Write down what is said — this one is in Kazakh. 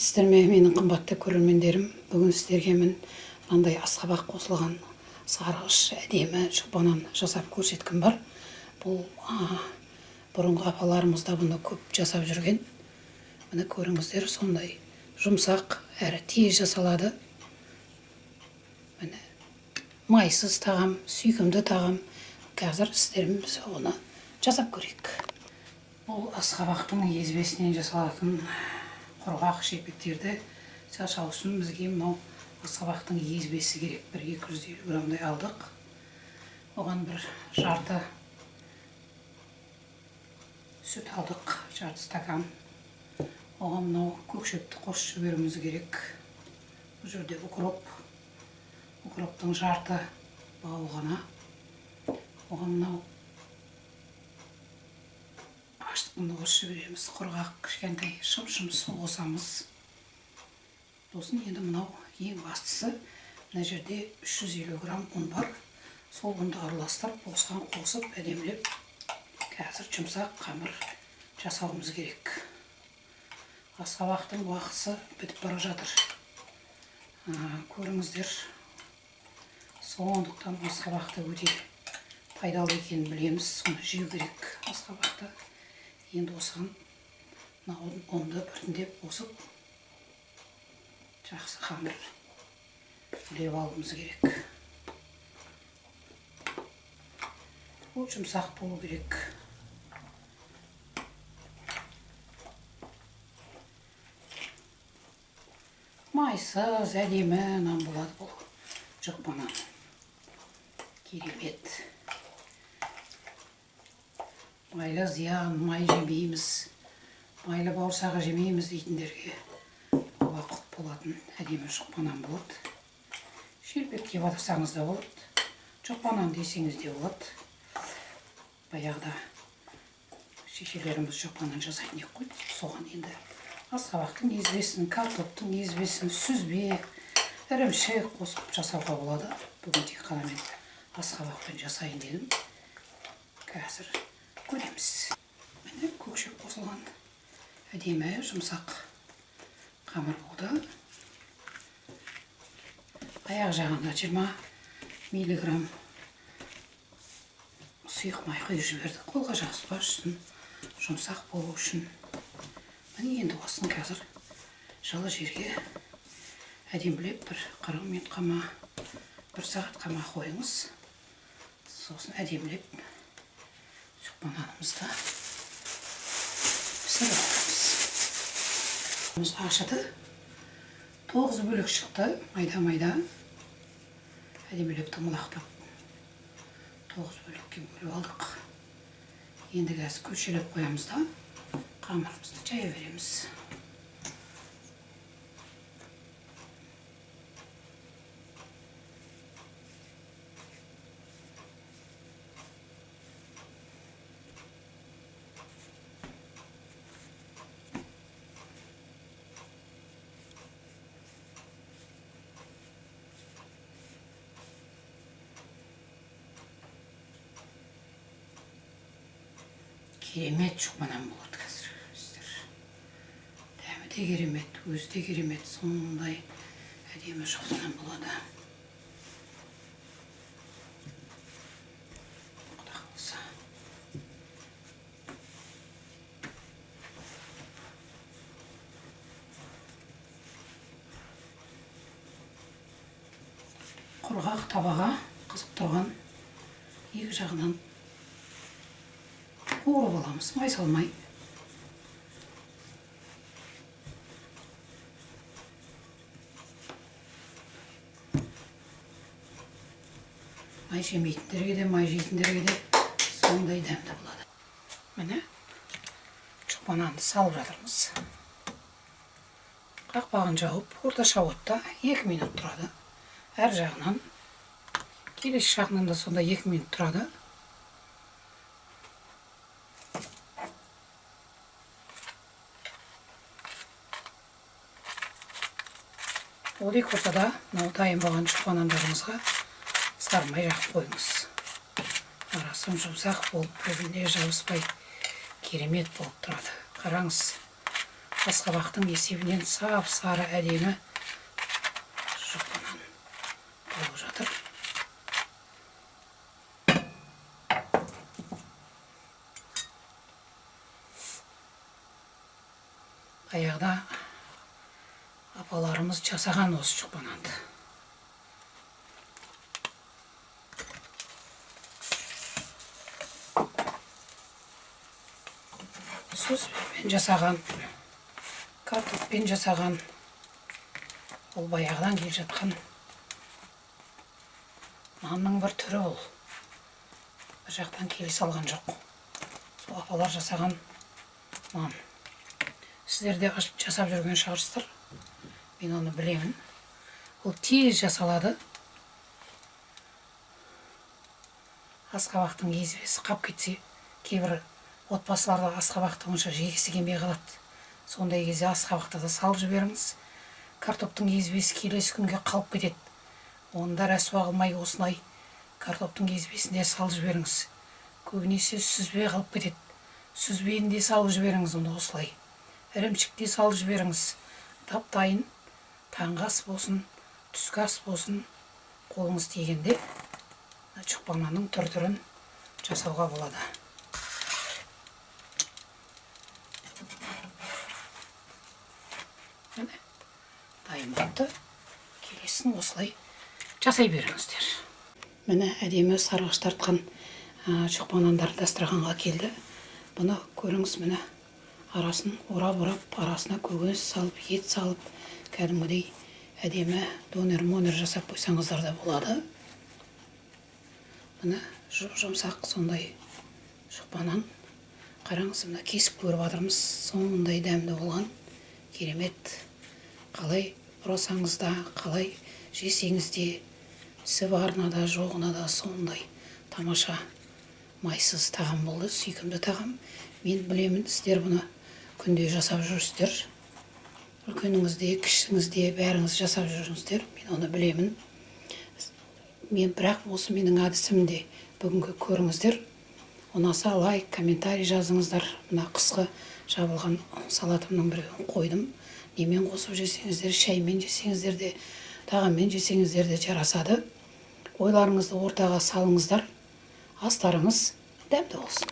Сәлеметсіздер ме, менің қымбатты көрермендерім! Бүгін сіздерге мен мынандай асқабақ қосылған сарғыш әдемі жұқпа нан жасап көрсеткім бар. Бұл бұрынғы апаларымыз да бұны көп жасап жүрген. Міне, көріңіздер, сондай жұмсақ әрі тез жасалады. Міне, майсыз тағам, сүйкімді тағам. Қазір сіздермен біз оны жасап көрейік. Бұл асқабақтың езбесінен жасалатын құрғақ шелпектерді жасау үшін бізге мынау асқабақтың езбесі керек. Бір 250 граммдай алдық. Оған бір жарты сүт алдық, жарты стакан. Оған мынау көк шөпті қосып жіберуіміз керек. Бұл жерде укроп, укроптың жарты бауы ғана. Оған мынау аштықны қосып жібереміз, құрғақ кішкентай шым-шым су қосамыз. Сосын енді мынау ең бастысы, мына жерде 350 грамм ұн бар. Сол ұнды араластырып, осыған қосып әдемілеп қазір жұмсақ қамыр жасауымыз керек. Асқабақтың уақытысы бітіп бара жатыр. Көріңіздер, сондықтан асқабақты өте пайдалы екенін білеміз, соны жеу керек асқабақты. Енді осыған мына ұнды біртіндеп қосып жақсы қамыр білеп алуымыз керек. Ол жұмсақ болу керек. Майсыз әдемі нан болады бұл жұқпа нан. Керемет. Майлы зиян, май жемейміз, майлы бауырсағы жемейміз дейтіндерге уақыт болатын әдемі жұқпа нан болады. Шелпек деп атасаңыз да болады, жұқпа нан десеңіз де болады. Баяғыда шешелеріміз жұқпа нан жасайтын ек қой. Соған енді асқабақтың езбесін, картоптың езбесін, сүзбе, ірімшік қосып жасауға болады. Бүгін тек қана мен асқабақпен жасайын дедім. Қазір көреміз. Міне, көк шөп қосылған әдемі жұмсақ қамыр болды. Аяқ жағында 20 миллиграмм сұйық май құйып жібердік. Қолға жабыспас үшін, жұмсақ болу үшін. Міне, енді осыны қазір жылы жерге әдемілеп бір 40 минутқа ма, бір сағатқа ма қойыңыз. Сосын әдемілеп жұқпа нанымызды пісіріп аламыз. Ашыды. 9 бөлік шықты, майда-майда. Әдемілеп домалақтап 9 бөлікке бөліп алдық. Енді қазір күлшелеп қоямыз да қамырымызды жая береміз. Керемет жұқпа нан болады қазір. Дәмі де керемет, өзі де керемет, сондай әдемі жұқпа нан болады. Құда қаласа. Құрғақ табаға қызып тұрған екі жағынан қуырып аламыз, май салмай. Май жемейтіндерге де, май жейтіндерге де сондай дәмді болады. Міне, жұқпа нанды салып жатырмыз. Қақпағын жауып, орташа отта 2 минут тұрады. Әр жағынан, келесі жағынан да сонда 2 минут тұрады. Ол екі ортада мынау дайын болған жұқпа нандарыңызға сары май жағып қойыңыз. Арасы жұмсақ болып, біріне жабыспай керемет болып тұрады. Қараңыз, Асқабақтың есебінен сап-сары әдемі жұпа нан болып жатыр. Баяғыда апаларымыз жасаған осы жұпа нанды. Сүзбемен жасаған, картоппен жасаған, ол баяғыдан келе жатқан нанның бір түрі ол. Бір жақтан келе салған жоқ. Сол апалар жасаған нан. Сіздер де жасап жүрген шығарсыздар. Мен оны білемін. Ол тез жасалады. Асқабақтың езбесі қап кетсе, кейбір отбасыларда асқабақты онша жегісі келмей қалады. Сондай кезде асқабақты да салып жіберіңіз. Картоптың езбесі келесі күнге қалып кетеді. Оны да рәсуа қылмай осылай картоптың езбесін де салып жіберіңіз. Көбінесе сүзбе қалып кетеді. Сүзбені де салып жіберіңіз оны осылай. Ірімшік те салып жіберіңіз. Тап-дайын таңғы ас болсын, түскі ас болсын, қолыңыз тигенде жұқпа нанның түр-түрін жасауға болады. Міне, дайын болды. Келесін осылай жасай беріңіздер. Міне, әдемі сарғыш тартқан жұқпа нандар дастарханға келді. Бұны көріңіз, міне, арасын орап-орап, арасына көкөніс салып, ет салып, кәдімгідей әдемі донер-монер жасап қойсаңыздар да болады. Міне, жұмсақ сондай жұқпа нан. Қараңыз, мына кесіп көріп жатырмыз, сондай дәмді болған, керемет. Қалай бұрасаңыз да, қалай жесеңіз де, тісі барына да, жоғына да сондай тамаша майсыз тағам болды, сүйкімді тағам. Мен білемін, сіздер бұны күнде жасап жүрсіздер. Үлкеніңіз де, кішіңіз де, бәріңіз жасап жүрсіздер. Мен оны білемін. Мен бірақ осы менің әдісім де бүгінгі көріңіздер. Ұнаса лайк, комментарий жазыңыздар. Мына қысқы жабылған салатымның біреуін қойдым. Немен қосып жесеңіздер, шаймен жесеңіздер де, тағаммен жесеңіздер де жарасады. Ойларыңызды ортаға салыңыздар. Астарыңыз дәмді болсын.